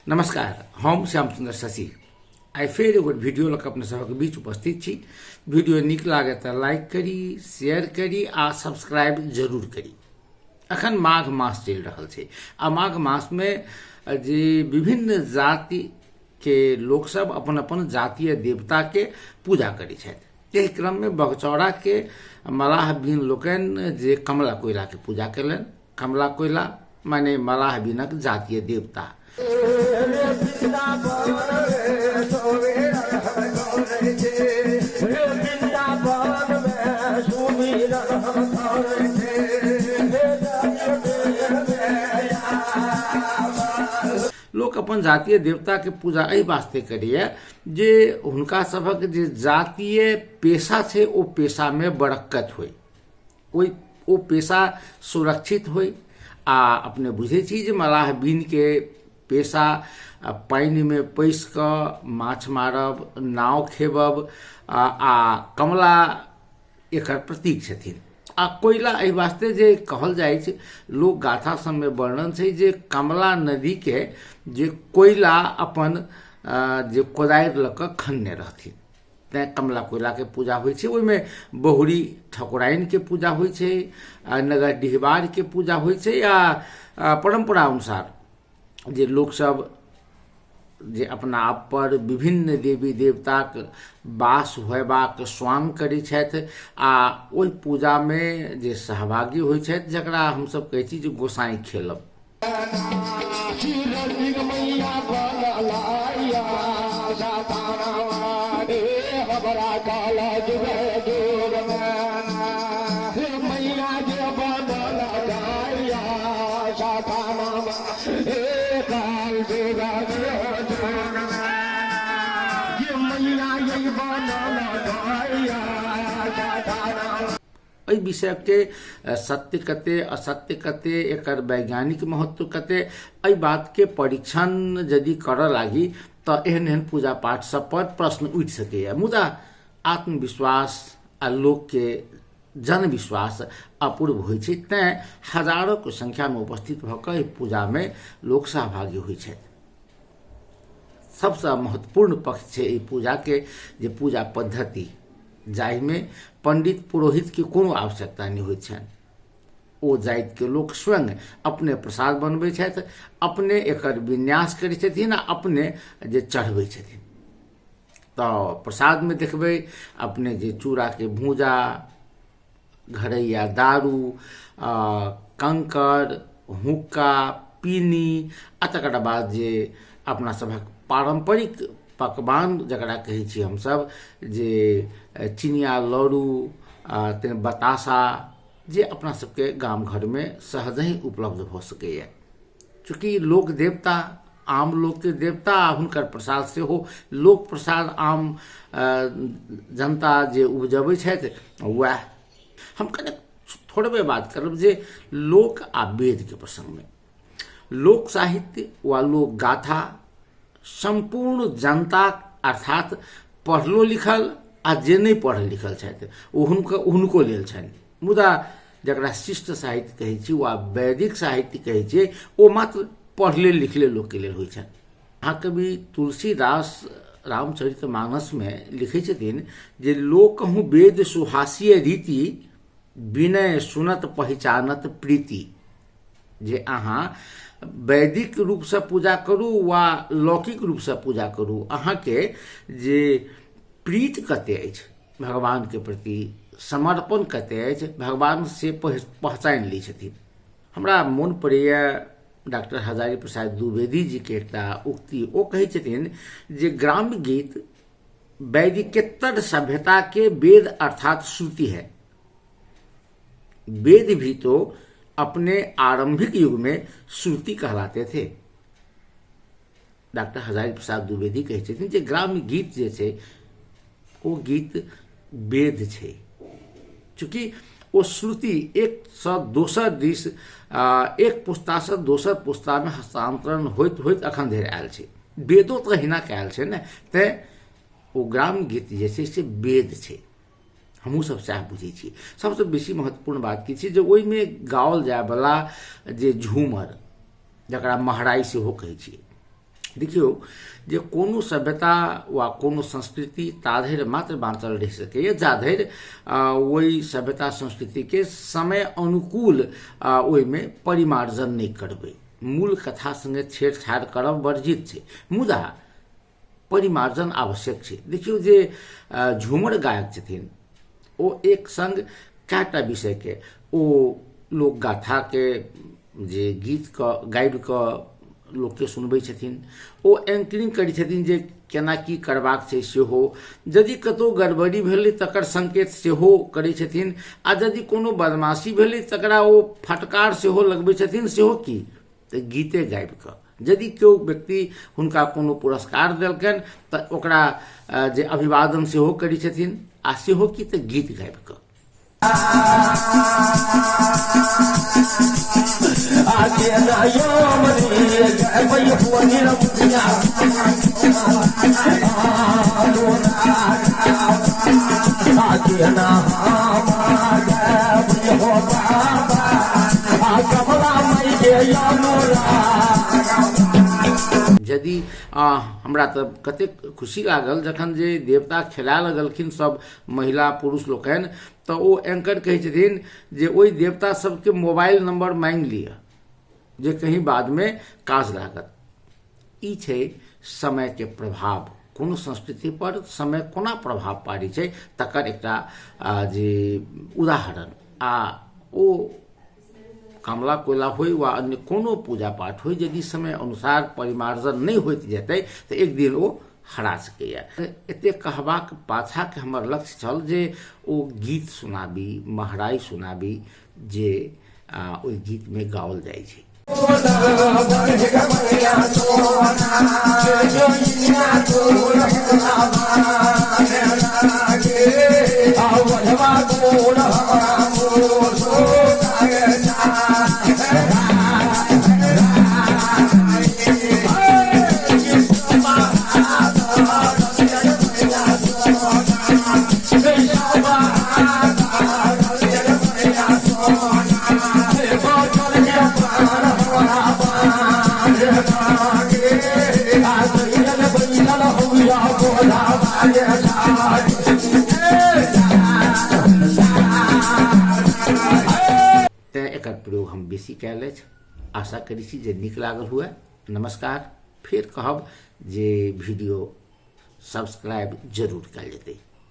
नमस्कार, हम श्याम सुंदर शशि आइ फेर एगो वीडियो लऽ कऽ अपने सबक बीच उपस्थित छी। वीडियो नीक लागे तऽ लाइक करी, शेयर करी आ सब्सक्राइब जरूर करी। अखन माघ मास चलि रहल छै आ माघ मासमे जे विभिन्न जातिके लोकसब अपन अपन जातीय देवताके पूजा करै छथि। एहि क्रममे बघचौड़ाके मलाह बीन लोकनि जे कमला कोयलाके पूजा कयलनि। कमला कोयला माने मलाह बीनक जातीय देवता। लोक अपन जातीय देवताके पूजा एहि वास्ते करैए जे हुनका सभक जे जातीय पेशा छै ओ पेशामे बरक्कत होइ, ओहि ओ पेशा सुरक्षित होइ। आ अपने बुझै छी जे मलाह बीनके पेशा पानिमे पैसि कऽ माछ मारब, नाव खेबब आ कमला एकर प्रतीक छथिन। आ कोयला एहि वास्ते जे कहल जाइ छै, लोक गाथा सबमे वर्णन छै जे कमला नदीके जे कोयला अपन जे कोदारि लऽ कऽ खनने रहथिन, तैँ कमला कोयलाके पूजा होइ छै। ओहिमे बहुरी ठकुराइनके पूजा होइ छै, आ नगर डिहबारके पूजा होइ छै। आ परम्परा अनुसार जे लोकसब जे अपना आप पर विभिन्न देवी देवताक वास होयबाक स्वांग करै छथि आ ओहि पूजामे जे सहभागी होइ छथि, जकरा हमसब कहै छी जे गोसाई खेलब। एहि विषयके सत्य कते, असत्य कते, एकर वैज्ञानिक महत्व कते, एहि बातके परीक्षण यदि करऽ लागी तऽ एहन एहन पूजा पाठ सब पर प्रश्न उठि सकैए। मुदा आत्मविश्वास आ लोकके जनविश्वास अपूर्व होइ छै, तैँ हजारोके संख्यामे उपस्थित भऽ कऽ एहि पूजामे लोक सहभागी होइ छथि। सबसँ महत्वपूर्ण पक्ष छै एहि पूजाके जे पूजा पद्धति, जाहिमे पंडित पुरोहितके कोनो आवश्यकता नहि होइत छनि। ओ जातिके लोक स्वयं अपने प्रसाद बनबै छथि, अपने एकर विन्यास करै छथिन आ अपने जे चढ़बै छथिन। तऽ प्रसादमे देखबै अपने जे चूड़ाके भूजा, घरैया दारू, कंकड़, हुक्का, पीनी आ तकर बाद जे अपना सभक पारम्परिक पकवान जकरा कहै छी हमसभ जे चिनिया लड़ू, बतासा, जे अपना सबके गाम घरमे सहजहि उपलब्ध भऽ सकैए। चूँकि लोक देवता आम लोकके देवता आ हुनकर प्रसाद सेहो लोक प्रसाद आम जनता जे उपजबै छथि वएह। हम कने थोड़बे बात करब जे लोक आ वेदके प्रसङ्गमे। लोक साहित्य वा लोक गाथा सम्पूर्ण जनता अर्थात पढ़लो लिखल आ जे नहि पढ़ल लिखल छथि ओ हुनको लेल छनि। मुदा जकरा शिष्ट साहित्य कहै छी वा वैदिक साहित्य कहै छियै ओ मात्र पढ़ले लिखले लोकके लेल होइ छनि। महाकवि तुलसीदास रामचरित मानसमे लिखै छथिन जे लोकहु वेद सुहासीय रीति विनय सुनत पहिचानत प्रीति। जे अहाँ वैदिक रूपसँ पूजा करू वा लौकिक रूपसँ पूजा करू, अहाँके जे प्रीत कते अछि भगवानके प्रति, समर्पण कते अछि भगवान से पहचानि लै छथिन। हमरा मोन पड़ैए डॉक्टर हजारी प्रसाद द्विवेदी जीके एकटा उक्ति, ओ कहै छथिन जे ग्राम्य गीत वैदिकेतर सभ्यता के वेद अर्थात श्रुति है। वेद भी तो अपने आरंभिक युग में श्रुति कहलाते थे। डॉक्टर हजारी प्रसाद द्विवेदी कहै छथिन जे ग्राम्य गीत जे छै ओ गीत वेद छै। चूँकि ओ श्रुति एक सँ दोसर दिस, एक पुस्तासँ दोसर पुस्तामे हस्तांतरण होइत होइत अखन धरि आयल छै। वेदो तऽ अहिना कयल छै ने, तैँ ओ ग्राम्य गीत जे छै से वेद छै। हमहूँ सब सएह बुझै छी। सबसँ बेसी महत्वपूर्ण बात की छै जे ओहिमे गाओल जायवला जे झूमर, जकरा महराइ सेहो कहै छियै, देखियौ जे कोनो सभ्यता वा कोनो संस्कृति ताधरि मात्र बाँचल रहि सकैए जाधरि ओहि सभ्यता संस्कृतिके समय अनुकूल ओहिमे परिमार्जन नहि करबै। मूल कथा सङ्गे छेड़छाड़ करब वर्जित छै, मुदा परिमार्जन आवश्यक छै। देखियौ जे झूमर गायक छथिन ओ एक सङ्ग कएटा विषयके ओ लोकगाथाके जे गीतके गाबि कऽ लोकके सुनबै छथिन, ओ एंकरिंग करै छथिन जे केना की करबाक छै सेहो, यदि कतहु गड़बड़ी भेलै तकर संकेत सेहो करै छथिन, आ यदि कोनो बदमाशी भेलै तकरा ओ फटकार सेहो लगबै छथिन, सेहो की तऽ गीते गाबि कऽ। यदि केओ व्यक्ति हुनका कोनो पुरस्कार देलकनि तऽ ओकरा जे अभिवादन सेहो करै छथिन, आ सेहो की तऽ गीत गाबि कऽ। यदि हमरा तऽ कतेक खुशी लागल जखन जे देवता खेलाय लगलखिन सब महिला पुरुष लोकनि, तऽ ओ एंकर कहै छथिन जे ओहि देवता सबके मोबाइल नंबर मांगि लिअ जे कहीं बादमे काज लागत। ई छै समयके प्रभाव, कोनो संस्कृति पर समय कोना प्रभाव पाड़ै छै तकर एकटा जे उदाहरण। आ ओ कमला कोयला होइ वा अन्य कोनो पूजा पाठ होइ, यदि समय अनुसार परिमार्जन नहि होइत जेतै तऽ एक दिन ओ हरा सकैए। एतेक कहबाक पाछाके हमर लक्ष्य छल जे ओ गीत सुनाबी, महराइ सुनाबी जे ओहि गीतमे गाओल जाइ छै। तेँ एकर प्रयोग हम बेसी कयल अछि। आशा करै छी जे नीक लागल हुए। नमस्कार, फेर कहब जे वीडियो सब्सक्राइब जरूर कयल जेतै।